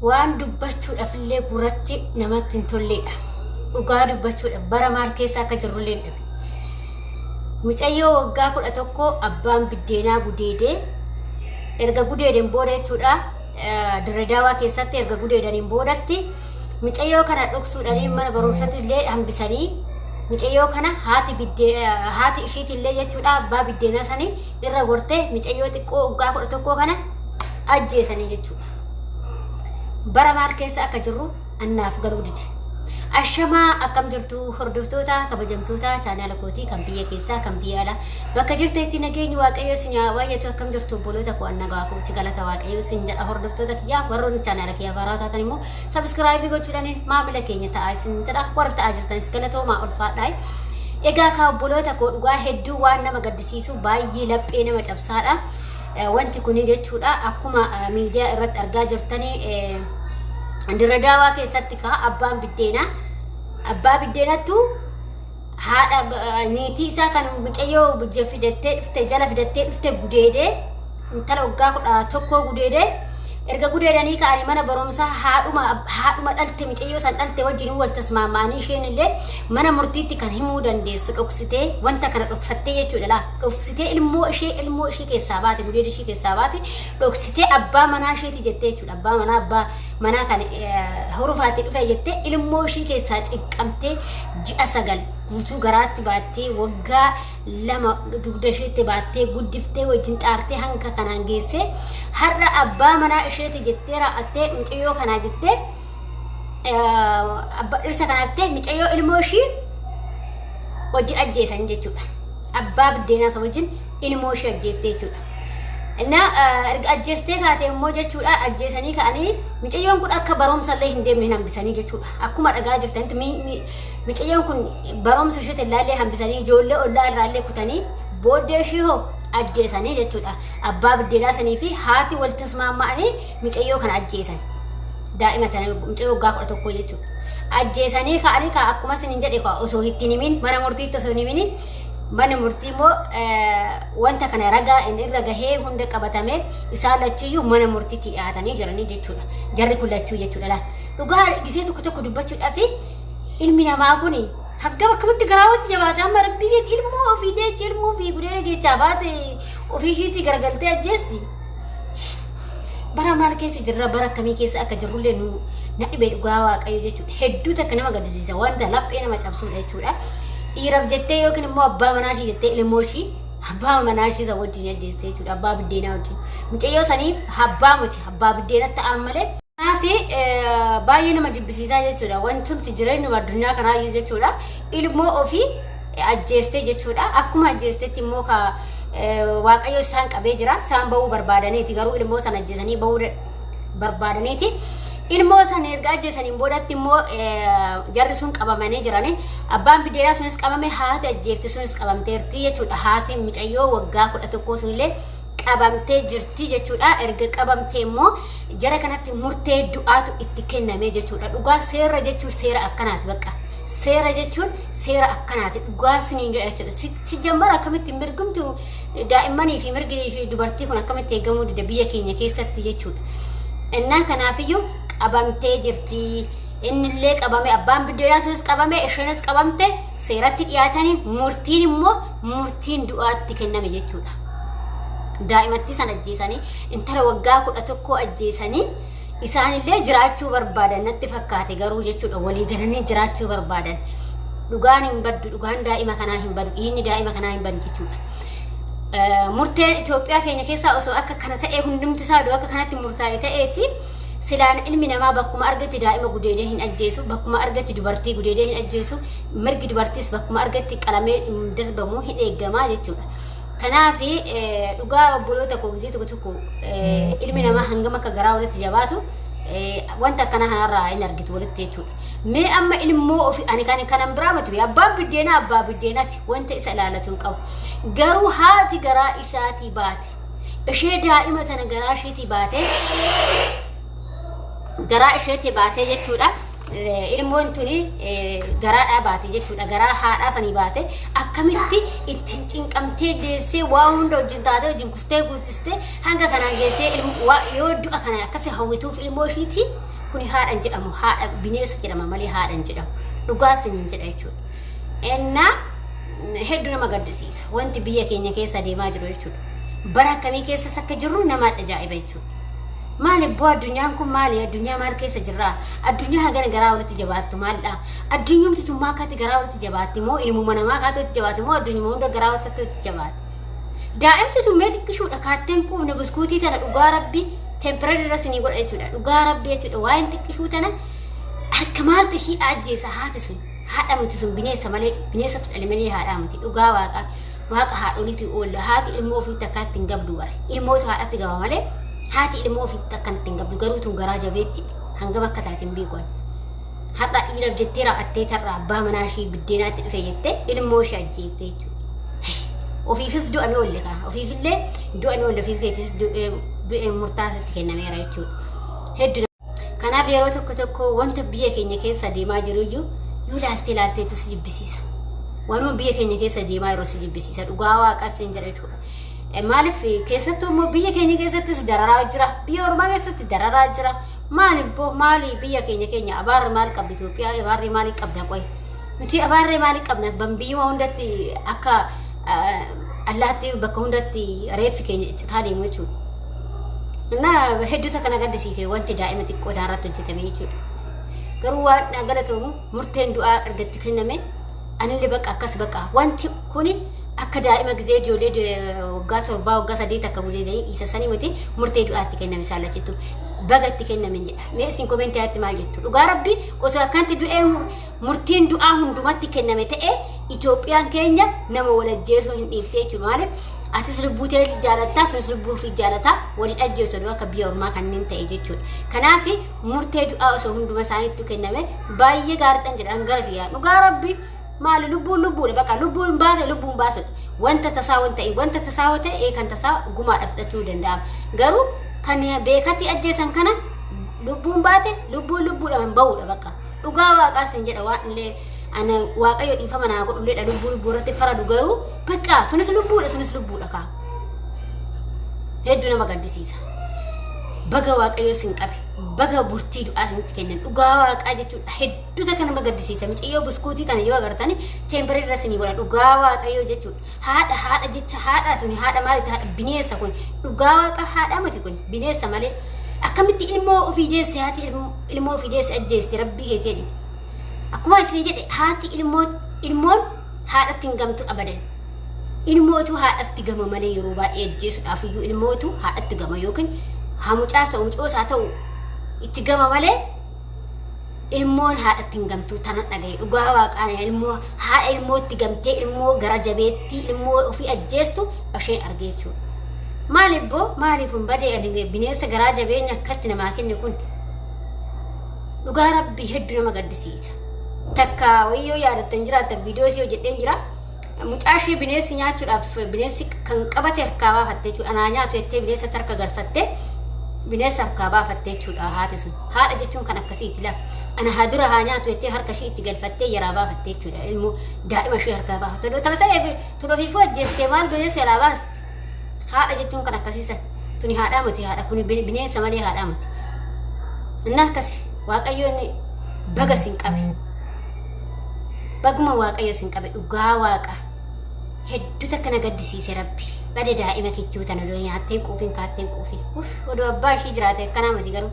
Waan dubbachuudhaaf illee gurratti namatti hin tolleedha. Dhugaa dubbachuudhaaf bara maal keessa akka jirrullee hin dhabe. Mucayyoo waggaa 11 abbaan biddeenaa gudeedee, erga gudeedeen booda jechuudha, Dirre keessatti erga gudeedaniin boodatti mucayyoo kana dhoksuudhaan mana barumsatti illee hambisanii, mucayyoo kana haati biddee haati ishiiti illee jechuudha abbaa biddeenaa sanii irra gortee mucayyoo xiqqoo waggaa 11 kana ajjeesanii jechuudha. Bara maal keessa akka jirru annaaf galuu dide. Ashamaa, akkam jirtu hordoftoota kabajamtoota chaanaala kootii, kan biyya keessaa, kan biyya alaa, bakka jirteetti nageenyi Waaqayyo isin haa baay'atu. Akkam jirtu obboloota koo? Annagaa kooti, galata Waaqayyo isin jedha. Hordoftoota kiyyaa, warroonni chaanaala kiyyaa haaraa taatan immoo subscribe gochuudhaan maamila keenya ta'aa isin jedha. Warra ta'aa jirtanis galatoomaa, ulfaadhaa. Egaa kaa obboloota koo, dhugaa hedduu waan nama gaddisiisu, baay'ee laphee nama cabsaadha. Wanti kun jechuudha akkuma miidiyaa irratti argaa jirtanii, Dirre Daawaa keessatti kaa abbaan biddeenaa abbaa biddeenattu haadha niitii isaa kan mucayyoo biyya fidattee dhufte jala fidattee dhufte gudeedee, intala waggaa 11 gudeedee. Erga gudeedanii ka'anii mana barumsaa haadhuma dhalte, mucayyoo san dhalte wajjin wal tasmaama'anii, isheen illee mana murtiitti kan himuu dandeessu dhoksitee, wanta kana dhokfattee jechuudha. Laa, dhoksitee ilmoo ishee keessaa baate, gudeeda ishee keessaa baate dhoksitee, abbaa manaa isheeti jettee jechuudha. Abbaa manaa kan hurufaatti dhufe jettee ilmoo ishee keessaa cinqamtee ji'a 9 guutuu garaatti baattee, waggaa 2 dugda isheetti baattee guddiftee, wajjin xaartee hanga kanaan geessee, har'a abbaa manaa isheeti jettee raa'attee, mucayyoo kanaa jettee, abbaa dhirsa kanaattee mucayyoo ilmoo ishii wajjin ajjeesan jechuudha. Abbaa biddeenaa isa wajjin ilmoo ishee ajjeeftee jechuudha. Innaa erga ajjeestee kaate immoo jechuudha, ajjeesanii ka'anii mucayyoon kun akka barumsa illee hin deemne hin hambisanii jechuudha. Akkuma dhagaa jirtanitti mucayyoon kun barumsa isheetti ilaallee hambisanii, ijoollee ollaa irraa illee kutanii, booddee ishee hoo ajjeesanii jechuudha. Abbaa biddeenaa sanii fi haati wal tasmaama'anii mucayyoo kana ajjeesan. Daa'ima sana, mucayyoo waggaa 11 jechuudha. Ajjeesanii ka'anii ka akkuma isin hin jedhe osoo ittiin himin, mana murtiitti osoo hin himin, mana murtii immoo wanta kana ragaa inni irra gahee hunda qabatame, isaan lachuyyuu mana murtiitti dhiyaatanii jiranii jechuudha. Jarri kun lachuu jechuudha. Dhugaa gisee tokko tokko dubbachuudhaaf ilmi namaa kun hangam akkamitti garaa watti jabaata? Amma rabbii keetti ilmoo ofii deechi, ilmoo ofii gudeeda keessaa baate ofii ishiitti garagaltee ajjeesti. Bara maal keessa jirra? Bara akkamii keessa akka jirrullee nu na dhibee, dhugaa Waaqayyo jechuudha. Hedduu takka nama gaddisiisa, wanta laphee nama cabsuudha jechuudha. Dhiiraaf jettee yookiin immoo abbaa manaa ishii jettee ilmoo ishii abbaa manaa ishii isa wajjin ajjeeste jechuudha. Abbaa biddeenaa wajjin. Mucayyoo saniif abbaa miti, abbaa biddeenaa ta'an malee. Kanaaf baay'ee nama jibbisiisaa jechuudha. Wantumti jireenya addunyaa kanaayyuu jechuudha. Ilmoo ofii ajjeestee jechuudha. Akkuma ajjeestetti immoo ka Waaqayyo isaan qabee jira. Isaan bahuu barbaadaniiti, garuu ilmoo sana ajjeesanii bahuu barbaadaniiti. Ilmoo sana erga ajjeesaniin boodatti immoo jarri sun qabamanii jirani. Abbaan biddeenaa sunis qabame, haati ajjeefte sunis qabamteerti jechuudha. Haati mucayyoo waggaa 11 sunillee qabamtee jirti jechuudha. Erga qabamtee immoo jara kanatti murtee du'aatu itti kenname jechuudha. Dhugaa seera jechuun seera akkanaati bakka. Seera jechuun seera akkanaati. Dhugaa siniin jedha jechuudha. Si jammara akkamitti mirgumtu daa'immanii fi mirgi fi dubartii kun akkamitti eegamuu dida biyya keenya keessatti jechuudha. Innaa kanaafiyyuu qabamtee jirti. Innillee qabame, abbaan biddeenaa sunis qabame, isheenis qabamte, seeratti dhiyaatanii murtiin immoo murtiin du'aatti kenname jechuudha. Daa'imatti sana ajjeesanii, intala waggaa 11 ajjeesanii, isaanillee jiraachuu barbaadan natti fakkaate garuu jechuudha, walii galanii jiraachuu barbaadan. Dhugaan hin baddu, dhugaan daa'ima kanaa hin badu, dhiigni daa'ima kanaa hin badu jechuudha. Murteen Itoophiyaa keenya keessaa osoo akka kana ta'ee, hundumti isaa akka kanatti murtaa'e ta'eeti, silaan ilmi namaa bakkuma argatti daa'ima gudeedee hin ajjeesu, bakkuma argatti dubartii gudeedee hin ajjeesu, mirgi dubartiis bakkuma argatti qalamee hin darbamu, hin eeggamaa jechuudha. Kanaaf dhugaa obboloota koo, gisee tokko tokko ilmi namaa hangam akka garaa walitti jabaatu wanta akkana kanarraa hin argitu walitti jechuudha. Mee amma ilmoo ofii ani kan kanan biraa miti, abbaan biddeenaa abbaa biddeenaati, wanta isa ilaalatu hin qabu. Garuu haati garaa isaatii baate, ishee daa'ima tana garaa isheetii baate, garaa isheetii baatee jechuudha. Ilmoon tuni garaadhaa baate jechuudha. Garaa haadhaa sanii baate akkamitti ittiin cinqamtee deessee, waa hunda wajjin taatee, wajjin kuftee guuttistee hanga kanaan geessee, yoo du'a kana akkasi hawwituuf ilmoo ishiiti. Kuni haadhan jedhamu, haadha bineensa jedhama malee haadhan jedhamu. Dhugaa siniin jedha jechuudha. Ennaa hedduu nama gaddisiisa wanti biyya keenya keessa deemaa jiru jechuudha. Bara akkamii keessas akka jirru nama ajaa'iba jechuudha. Maali ibboo, addunyaan kun maali? Addunyaa maal keessa jirraa? Addunyaa hagana garaa walitti jabaattu maalidha? Addunyumti tun maa akkatti garaa walitti jabaatti moo ilmuma namaa kaatu walitti jabaatti moo addunyuma hunda garaa walitti jabaatti? Daa'imti tun mee xiqqishuudha, kaatteen quufne buskuutii tana, dhugaa rabbi tempereerri irra sinii godha jechuudha. Dhugaa rabbi jechuudha, waa'een xiqqishuu tana harka maaltu ishii ajjeesa? Haati sun haadha miti, sun bineensa malee, bineensatu dhale malee haadhaa miti. Dhugaa waaqa, waaqa haadholiitu oolla. Haati ilmoo ofiitti akkaatti hin gabdu bare, ilmootu haadhatti gaba malee haati ilmoo ofiitti akkanatti hin gabdu. Garuu tun garaa jabeetti hangam akka taate hin beeku. Har'a dhiiraaf jettee raa'attee tarraa abbaa manaa ishii biddeenaatti dhufe jettee ilmoo ishee ajjeefte jechuudha. Ofiifis du'a ni oolle kaa, ofiifillee du'a ni oolle, ofiif keetis du'e murtaasatti kennameera jechuudha. Hedduu kanaaf yeroo tokko tokko wanta biyya keenya keessa deemaa jiru iyyuu yoo ilaaltee ilaalteetu si jibbisiisa. Waanuma biyya keenya keessa deemaa yeroo si jibbisiisa, dhugaa waaqas hin jedha jechuudha. Maaliif keessattuu immoo biyya keenya keessattis dararaa jira, biyya ormaa keessatti dararaa jira. Maali boo, maali biyya keenya keenya abaarri maal qabdi? Itoophiyaa abaarri maali qabda? Qoy, nuti abaarree maali qabna? Biyyuma hundatti akka allaatti bakka hundatti reeffi keenya iccitaa deemu jechuudha. Innaa hedduutu akkana gaddisiise wanti daa'ima xiqqoo isaa irratti hojjetame jechuudha. Garuu waan galatoomu, murteen du'aa ergatti kenname anillee bakka akkas bakka wanti kuni akka daa'ima gizee ijoollee waggaa 7, waggaa 8 akka guzeedanii dhiisa sanii miti, murtee du'aatti kenname saalachittu baga itti kenname jedha. Mee isin koomentiyaatti maal jettu? Dhugaa rabbi, osoo akkanatti du'ee murtiin du'aa hundumatti kenname ta'e, Itoophiyaan keenya nama wal ajjeesuu hin dhiifte jechuudha. Maaliif atis lubbuu tee jaalattaa, sunis lubbuu ofii jaalataa, waliin ajjeesu akka biyya ormaa kanneen ta'e jechuudha. Kanaaf murtee du'aa osoo hunduma isaaniitti kenname baay'ee gaariidhaan jedhan gara kiyyaa. Dhugaa rabbi, maali, lubbuun lubbuudha, bakka lubbuun baate lubbuun baasudha. Wanta tasaa wanta ta'e, wanta tasaa yoo ta'e kan tasaa gumaadhaaf fudhachuu danda'ama. Garuu kan beekatti ajjeesan kana lubbuun baate lubbuun lubbuudhaan bahuudha bakka. Dhugaa waaqaas hin jedha, waan illee ana waaqayyo dhiifama naa godhulleedha, lubbuu lubbuu irratti faradu, garuu bakka sunis lubbuudha, sunis lubbuudha kaa. Hedduu nama gaddisiisa. Baga waaqayyo sin qabe, baga murtii du'aa isinitti kennan, dhugaa waaqaa jechuudha. Hedduu takka nama gaddisiisa. Mucayyoo buskuutii kana yoo agartani teempirii irra isinii godha, dhugaa waaqayyo jechuudha. Haadha haadha jecha haadha tuni haadha maalitti? Haadha bineensa kun, dhugaa waaqa haadha miti kun, bineensa malee. Akkamitti ilmoo ofii deesse, haati ilmoo ofii deesse ajjeeste? Rabbii keetii jedhi. Akkuma isin jedhe, haati ilmoo, ilmoon haadhatti hin gamtu abadan. Ilmootu haadhatti gama malee, yeroo baay'ee ajjeesuudhaaf iyyuu ilmootu haadhatti gama, yookiin haa mucaas ta'u mucoos haa ta'u itti gama malee ilmoon haadhatti hin gamtuu tana dhagaye. Dhugaa waaqaan, ilmoo haadha ilmootti gamtee, ilmoo gara jabeettii ilmoo ofii ajjeestu isheen argee jechuudha. Maaliif boo, maaliif kun badee bineensa garaa jabeenya akkatti namaa kenne kun? Dhugaa rabbi, hedduu nama gaddisiisa. Takka wayyoo yaadattan jiraattan viidiyoo isii hojjedheen jira. Mucaa ishee bineensi nyaachuudhaaf bineensi kan qabate harkaa baafatte jechuudha. Anaa nyaatu jettee bineensa harka galfatte, bineensa harkaa baafatte jechuudha haati sun. Haadha jechuun kan akkasiiti laa. Ana haa dura haa nyaatu jettee harka ishee itti galfattee yaraa baafatte jechuudha. Ilmoo daa'ima ishee harkaa baafatte. Tana ta'eef tun ofiifuu ajjeestee maal bineensa yaraa baasti? Haadha jechuun kan akkasiisan. Tuni haadhaa miti, haadha kun bineensa malee haadhaa miti. Inni akkasi, waaqayyoon baga sin qabe. Baguma waaqayyo sin qabe, dhugaa waaqa. Hedduu takka na gaddisiise rabbi. Bade daa'ima kichuu tana odoo nyaattee quufin kaatteen quufin. Uff, odoo abbaa ishii jiraate akkanaa miti garuu.